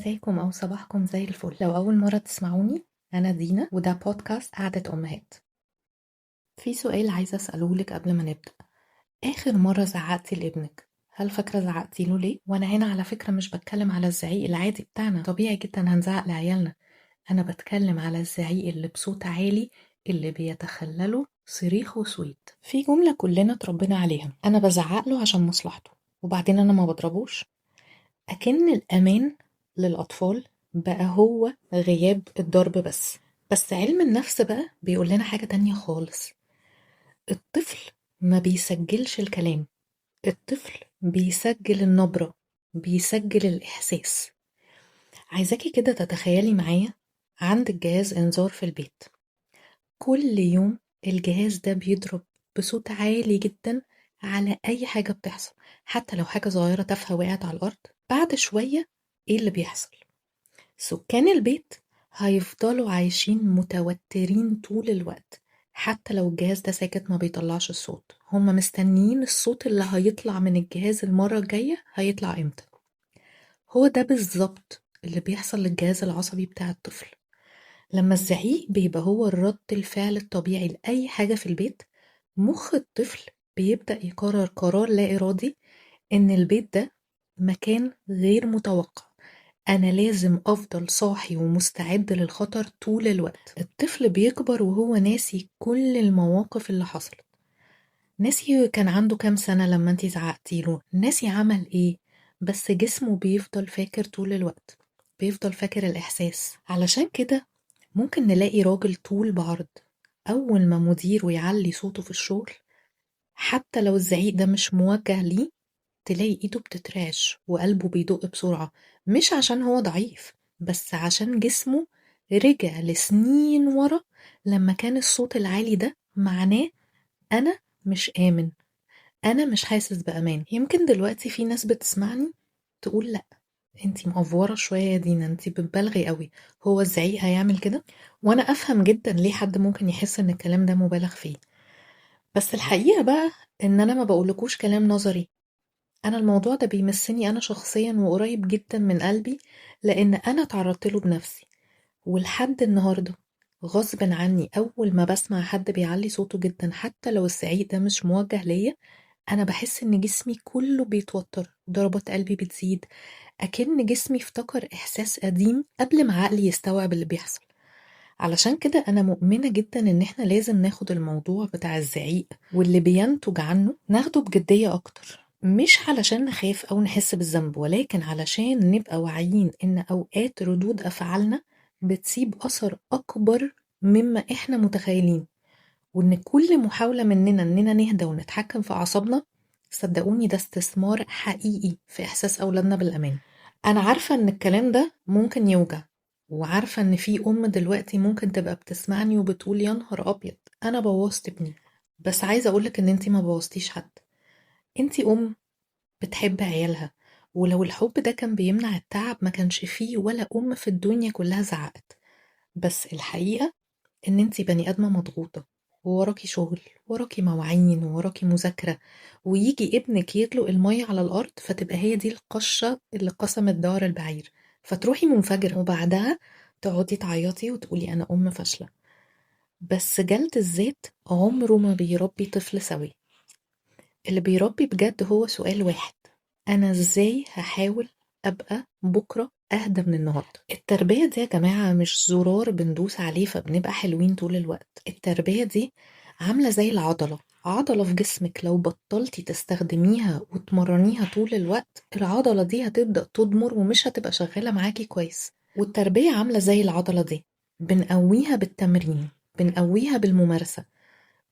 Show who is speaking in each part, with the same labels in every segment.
Speaker 1: مساكم أو صباحكم زي الفل. لو أول مرة تسمعوني، أنا دينا وده بودكاست قعدة أمهات. في سؤال عايزة أسأله لك قبل ما نبدأ. آخر مرة زعقتي لابنك، هل فاكرة زعقتي له ليه؟ وأنا هنا على فكرة مش بتكلم على الزعيق العادي بتاعنا، طبيعي جدا هنزعق لعيالنا. أنا بتكلم على الزعيق اللي بصوت عالي، اللي بيتخلله صريخ وصويت. في جملة كلنا اتربينا عليها، أنا بزعق له عشان مصلحته، وبعدين أنا ما بضربوش. أكن الأمان للأطفال بقى هو غياب الضرب بس. بس علم النفس بقى بيقول لنا حاجة تانية خالص. الطفل ما بيسجلش الكلام، الطفل بيسجل النبرة، بيسجل الإحساس. عايزاكي كده تتخيلي معايا عندك جهاز إنذار في البيت، كل يوم الجهاز ده بيضرب بصوت عالي جدا على أي حاجة بتحصل، حتى لو حاجة صغيرة تافهة وقعت على الأرض. بعد شوية إيه اللي بيحصل؟ سكان البيت هيفضلوا عايشين متوترين طول الوقت، حتى لو الجهاز ده ساكت ما بيطلعش الصوت. هم مستنيين الصوت اللي هيطلع من الجهاز المرة الجاية هيطلع امتى. هو ده بالظبط اللي بيحصل للجهاز العصبي بتاع الطفل. لما الزعيق بيبقى هو الرد الفعل الطبيعي لأي حاجة في البيت، مخ الطفل بيبدأ يقرر قرار لا إرادي إن البيت ده مكان غير متوقع، أنا لازم أفضل صاحي ومستعد للخطر طول الوقت. الطفل بيكبر وهو ناسي كل المواقف اللي حصلت، ناسي كان عنده كام سنة لما انتي زعقتي له، ناسي عمل ايه، بس جسمه بيفضل فاكر طول الوقت، بيفضل فاكر الإحساس. علشان كده ممكن نلاقي راجل طول بعرض أول ما مديره يعلي صوته في الشغل، حتى لو الزعيق ده مش موجه ليه، تلاقي ايده بتترعش وقلبه بيدق بسرعة، مش عشان هو ضعيف، بس عشان جسمه رجع لسنين ورا لما كان الصوت العالي ده معناه أنا مش آمن، أنا مش حاسس بأمان. يمكن دلوقتي في ناس بتسمعني تقول لأ انتي مقفورة شوية يا دينا، انتي بتبالغي قوي، هو الزعيق هيعمل كده؟ وأنا أفهم جدا ليه حد ممكن يحس إن الكلام ده مبالغ فيه، بس الحقيقة بقى إن أنا ما بقولكوش كلام نظري. أنا الموضوع ده بيمسني أنا شخصيا وقريب جدا من قلبي، لأن أنا تعرضت له بنفسي، ولحد النهاردة غصب عني أول ما بسمع حد بيعلي صوته جدا حتى لو الزعيق ده مش موجه ليا، أنا بحس إن جسمي كله بيتوتر، ضربات قلبي بتزيد، أكن جسمي افتكر إحساس قديم قبل ما عقلي يستوعب اللي بيحصل. علشان كده أنا مؤمنة جدا إن إحنا لازم ناخد الموضوع بتاع الزعيق واللي بينتج عنه ناخده بجدية أكتر، مش علشان نخاف أو نحس بالذنب، ولكن علشان نبقى واعيين إن أوقات ردود أفعالنا بتسيب أثر أكبر مما إحنا متخيلين، وإن كل محاولة مننا إننا نهدى ونتحكم في أعصابنا، صدقوني ده استثمار حقيقي في إحساس أولادنا بالأمان. أنا عارفة إن الكلام ده ممكن يوجع، وعارفة إن في أم دلوقتي ممكن تبقى بتسمعني وبتقول يا نهار أبيض أنا بوظت ابني، بس عايزة أقولك إن أنتي ما بوظتيش حد. أنتي أم بتحب عيالها، ولو الحب ده كان بيمنع التعب ما كانش فيه ولا أم في الدنيا كلها زعقت. بس الحقيقة إن أنتي بني آدمة مضغوطة، ووراكي شغل، وراكي مواعين، ووراكي مذاكرة، ويجي ابنك يدلق المية على الأرض فتبقى هي دي القشة اللي قسمت ظهر البعير، فتروحي منفجرة، وبعدها تقعدي تعيطي وتقولي أنا أم فاشلة. بس جلد الذات عمره ما بيربي طفل سوي. اللي بيربي بجد هو سؤال واحد، أنا إزاي هحاول أبقى بكرة أهدى من النهاردة؟ التربية دي يا جماعة مش زرار بندوس عليه فبنبقى حلوين طول الوقت. التربية دي عاملة زي العضلة، عضلة في جسمك لو بطلتي تستخدميها وتمرنيها طول الوقت، العضلة دي هتبدأ تضمر ومش هتبقى شغالة معاكي كويس. والتربية عاملة زي العضلة دي، بنقويها بالتمرين، بنقويها بالممارسة.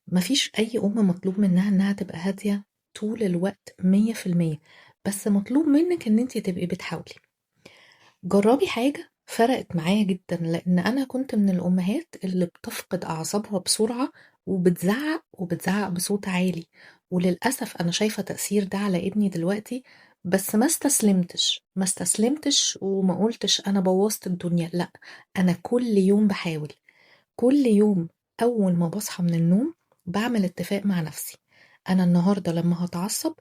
Speaker 1: مفيش أي أم مطلوب منها إنها تبقى هادية طول الوقت 100%، بس مطلوب منك إن انتي تبقي بتحاولي. جربي حاجة فرقت معايا جدا، لأن أنا كنت من الأمهات اللي بتفقد أعصابها بسرعة وبتزعق، وبتزعق بصوت عالي، وللأسف أنا شايفة تأثير ده على ابني دلوقتي. بس ما استسلمتش وما قلتش أنا بوظت الدنيا، لا، أنا كل يوم بحاول. كل يوم أول ما بصحى من النوم بعمل اتفاق مع نفسي، أنا النهاردة لما هتعصب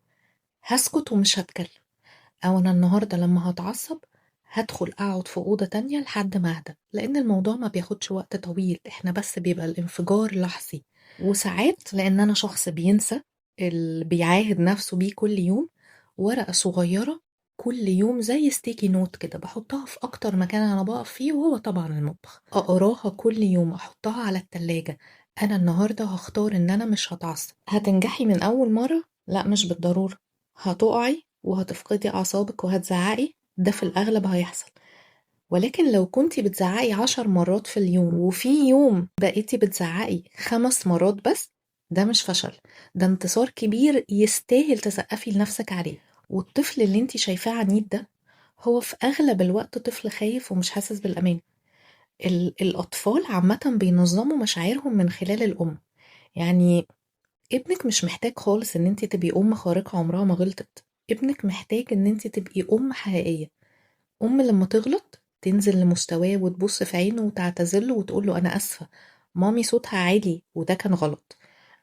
Speaker 1: هسكت ومش هتكلم، أو أنا النهاردة لما هتعصب هدخل أقعد في أوضة تانية لحد ما أهدى، لأن الموضوع ما بياخدش وقت طويل، إحنا بس بيبقى الانفجار لحظي. وساعات لأن أنا شخص بينسى اللي بيعاهد نفسه بيه كل يوم، ورقة صغيرة كل يوم زي sticky note كده بحطها في أكتر مكان أنا بقف فيه، وهو طبعا المطبخ، أقراها كل يوم، أحطها على التلاجة. أنا النهاردة هختار إن أنا مش هتعصب. هتنجحي من أول مرة؟ لا مش بالضرورة، هتقعي وهتفقدي أعصابك وهتزعقي، ده في الأغلب هيحصل. ولكن لو كنتي بتزعقي 10 مرات في اليوم وفي يوم بقيتي بتزعقي 5 مرات بس، ده مش فشل، ده انتصار كبير يستاهل تسقفي لنفسك عليه. والطفل اللي انتي شايفاه عنيد ده هو في أغلب الوقت طفل خايف ومش حاسس بالأمان. الأطفال عامة بينظموا مشاعرهم من خلال الأم. يعني ابنك مش محتاج خالص ان انتي تبقي أم خارقة عمرها ما غلطت، ابنك محتاج ان انتي تبقي أم حقيقية، أم لما تغلط تنزل لمستواه وتبص في عينه وتعتذر وتقول له أنا أسفة مامي صوتها عالي وده كان غلط،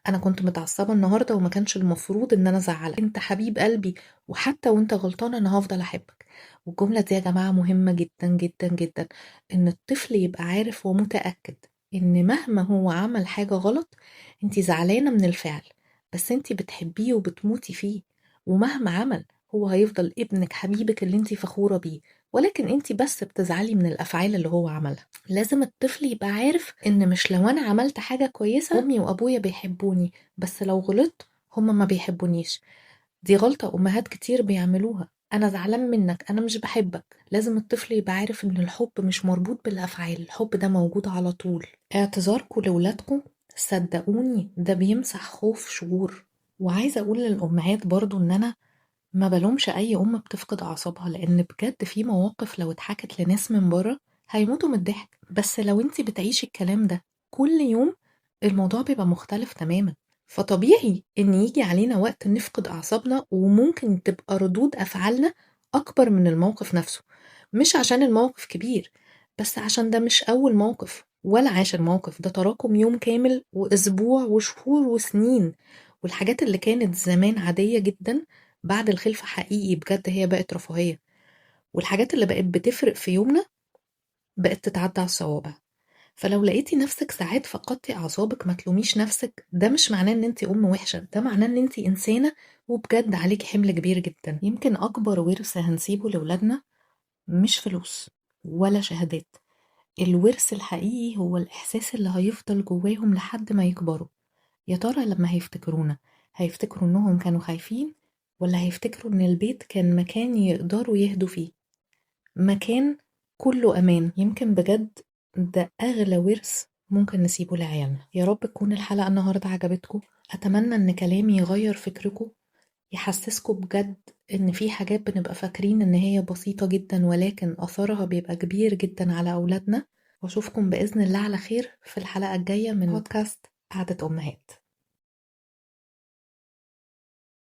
Speaker 1: أنا كنت متعصبة النهاردة وما كانش المفروض إن أنا أزعلك، أنت حبيب قلبي وحتى وأنت غلطان أنا هفضل أحبك. والجملة دي يا جماعة مهمة جدا جدا جدا، إن الطفل يبقى عارف ومتأكد إن مهما هو عمل حاجة غلط أنت زعلانة من الفعل، بس أنت بتحبيه وبتموتي فيه، ومهما عمل هو هيفضل ابنك حبيبك اللي انت فخورة بيه، ولكن انت بس بتزعلي من الأفعال اللي هو عملها. لازم الطفل يبقى عارف ان مش لو انا عملت حاجة كويسة امي وابويا بيحبوني، بس لو غلطت هما ما بيحبونيش. دي غلطة امهات كتير بيعملوها، انا زعلان منك، انا مش بحبك. لازم الطفل يبقى عارف ان الحب مش مربوط بالأفعال، الحب ده موجود على طول. اعتذاركم لولادكم صدقوني ده بيمسح خوف شهور. وعايزة اقول للأمهات برضو ان انا ما بلومش اي ام بتفقد اعصابها، لان بجد في مواقف لو اتحكت لناس من بره هيموتوا من الضحك، بس لو انتي بتعيشي الكلام ده كل يوم الموضوع بيبقى مختلف تماما. فطبيعي ان يجي علينا وقت نفقد اعصابنا، وممكن تبقى ردود افعالنا اكبر من الموقف نفسه، مش عشان الموقف كبير، بس عشان ده مش اول موقف ولا عاشر موقف، ده تراكم يوم كامل واسبوع وشهور وسنين. والحاجات اللي كانت زمان عادية جدا بعد الخلفة حقيقي بجد هي بقت رفاهية، والحاجات اللي بقت بتفرق في يومنا بقت تتعدى على الصوابع. فلو لقيتي نفسك ساعات فقدتي أعصابك ما تلوميش نفسك، ده مش معناه ان انتي أم وحشة، ده معناه ان انتي إنسانة وبجد عليك حمل كبير جدا. يمكن أكبر ورث هنسيبه لولادنا مش فلوس ولا شهادات، الورث الحقيقي هو الإحساس اللي هيفضل جواهم لحد ما يكبروا. يا ترى لما هيفتكرونا هيفتكروا انهم كانوا خايفين، ولا هيفتكروا ان البيت كان مكان يقدروا يهدوا فيه، مكان كله امان؟ يمكن بجد ده اغلى ورث ممكن نسيبه لعيالنا. يا رب تكون الحلقة النهاردة عجبتكم، اتمنى ان كلامي يغير فكركم، يحسسكم بجد ان في حاجات بنبقى فاكرين ان هي بسيطة جدا ولكن اثرها بيبقى كبير جدا على اولادنا. واشوفكم باذن الله على خير في الحلقة الجاية من بودكاست قعدة امهات.